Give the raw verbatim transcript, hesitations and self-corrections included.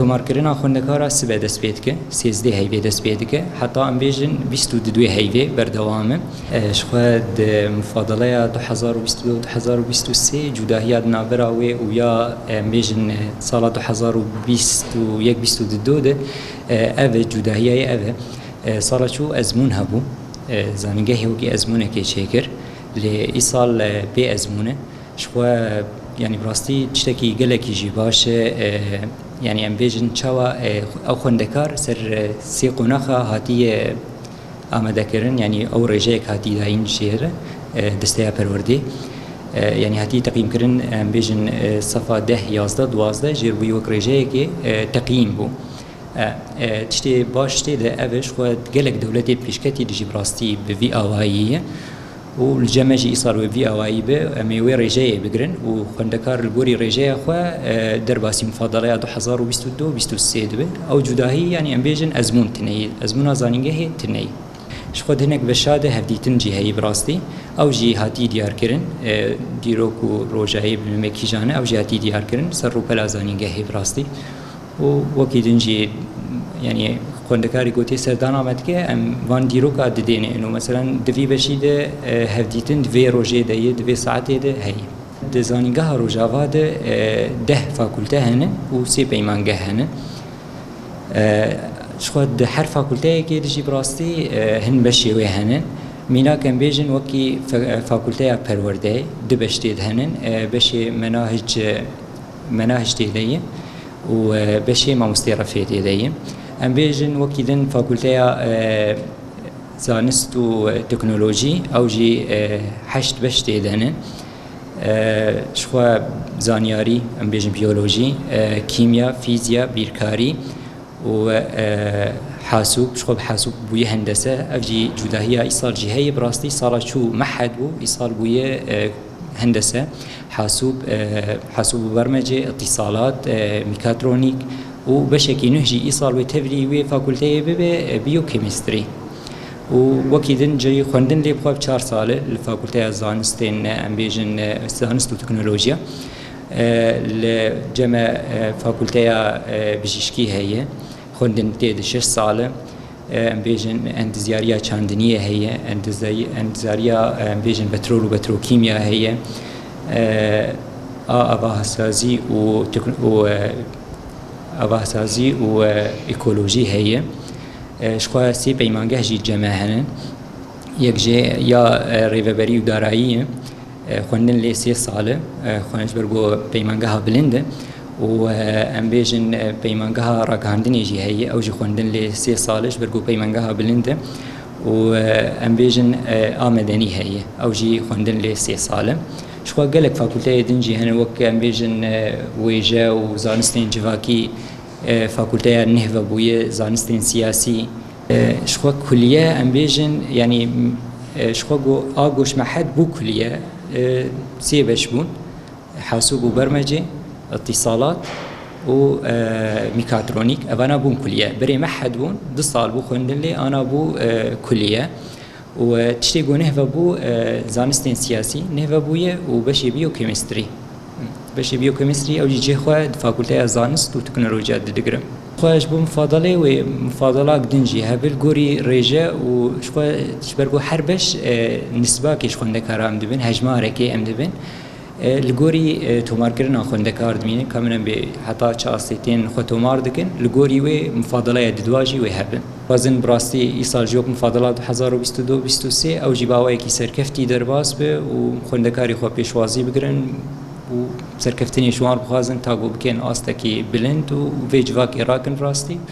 Tomarkirina xwendekara sibe dest pê dike, sêzdeh heyvê dest pê dike, heta em bêjin bîst û duduê heyvê berdewam e. E, ji xwe di mufadeleya du hezar û bîst û du, du hezar û bîst û sê cudahiya di navbera wê û ya, em bêjin, e, sala du hezar û bîst û yek bîst û du de, e, ev e, cudahiyayê ev e. E, sala çû ezmûn hebû. E, zanîngehê wekî ezmûnekê çêkir. Lê îsal, e, bê ezmûn e. Ji xwe, yanî bi rastî tiştekî gelekî jî baş e. E, yanî em bêjin çawa, e, ew xwendekar ser, e, sê qonaxa hatiye amadekirin, yanî ew rêjeyek hatî dayîn jê re, e, desteya perwerdê. E, yanî hatî teqîmkirin, em bêjin, e, sefa deh, yazdeh, duwazdeh jê re bûyî wek rêjeyekê, e, teqîm bû. E, e, tiştê baş tê de ev e, ji xwe gelek dewletê pêşketî dijî bi rastî bi vî awayî ye. Û li cem me jî îsal wê bi vî awayî be, em ê wê rêjeyê bigirin û xwendekar li gorî rêjeya xwe, e, derbasî mufadeleya du hezar û bîst û du bîst û sê dibe. Ew cudahî, yanî em bêjin ezmûn tune ye. Ezmûna zanîngehê tune ye. Ji xwe di hinek beşa de hevdîtin jî heye bi rastî. Ew jî hatî diyarkirin. E, dîrok û rojayê bi me kîjan e, ew jî hatî diyarkirin ser rûpela zanîngehê bi rastî. Û wekî din jî, yanî xwendekarî ku tê serdana me dike, em van dîroka didêne. Û meselen di vî beşî de, e, hevdîtin di vê rojê de ye, di vê saetê de heye. Di zanîngeha Rojava de, e, deh fakulte hene û sê peymangeh hene. E, ji xwe di her fakulteyekê de jî bi rastî, e, hin beşê wê hene. Mînak em bêjin wekî fe-, fakulteya perwerdeyê du beş tê de henin. E, beşê menahic, e, menahij tê de ye û, e, beşê mamostê refê tê de ye. Em bêjin wekî din fakulteya, e, zanist û, e, teknolojî, ew jî, e, heşt beş tê de ne. E, ji xwe zanyarî, em bêjin biyolojî, e, kîmya, fîzya, bîrkarî û, e, hasûb, ji xwe bi hasûb bûye hendese. Ev jî cudahiya îsal jî heye. Bi rastî sala çû mehed bû, îsal bûye, e, hendese, hasûb, e, hasûb û bermecê, îtîsalat, e, mîkatronîk û beşekî nuh jî îsal wê tevlî wê fakulteyê bibe, e, biyokemîstrî. Û wekî din cihê xwendin lê bixwe bi çar sal e li fakulteya zanistên, e, em bêjin, e, zanist û teknolojiya. E, li cem me, e, fakulteya, e, bijîşkî heye. Xwendin tê de şeş sal e. E, em bêjin endizyariya çandiniyê heye, endizay-, endizyariya, e, em bêjin petrol û petrokîmya heye. E, a avahasazî û tekn-, û, e, avahasazî û, e, ekolojî heye. E, ji xwe sê peymangeh jî cem me hene. Yek jê ya, e, rêveberî û darayî ye. E, xwendin lê sê sal e. E, xwendin ji ber ku peymangeha bilind e. Û, e, em bêjin, e, peymangeha ragihandinê jî heye. Ew jî xwendin lê sê sal e, ji ber ku peymangeha bilind e. Û, e, em bêjin, e, a medenî heye. Ew jî xwendin lê sê sal e. Ji xwe gelek fakulteyê din jî hene, wek em bêjin, e, wêje û zanistên civakî, e, fakulteya neh vebûye, zanistên siyasî. E, ji xwe kuliye, em bêjin, yanî, e, ji xwe go-, a goşmehed bû kuliye, e, sê beş bûn. Hasûb û bermecê, îtîsalat û, e, mîkatronîk. Evana bûn kuliye. Berê mehed bûn, du sal bû xwendin lê, ana bû, e, kuliye. Û, e, tiştê ku neh vebû, e, zanistên siyasî neh vebûye û beşê biyokemîstrî. Beşê biyokemîstrî ew jî cihê xwe di fakulteya zanist û teknolojiya didigire. Xwe ji bo mufadalê wê mufadalak din jî hebe li gorî rêje û ji xwe ji ber ku her beş, e, nisbakê ji xwendekara em dibin, hejmarekê em dibin. E, li gorî, e, tomarkirina xwendekar dimînin, ka min em bê heta çi astê tên xwe tomar dikin, li gorî wê mufadaleya didwa jî wê hebin. Xwezin bi rastî îsal jî wek mufadela du hezar û bîst û du bîst û sê ew jî bi awayekî serkeftî derbas be û xwendekarî xwe pêşwazî bigirin û serkeftinê ji wan bixwazin ta ku bikên astekî bilind û vê civakê rakin rastî.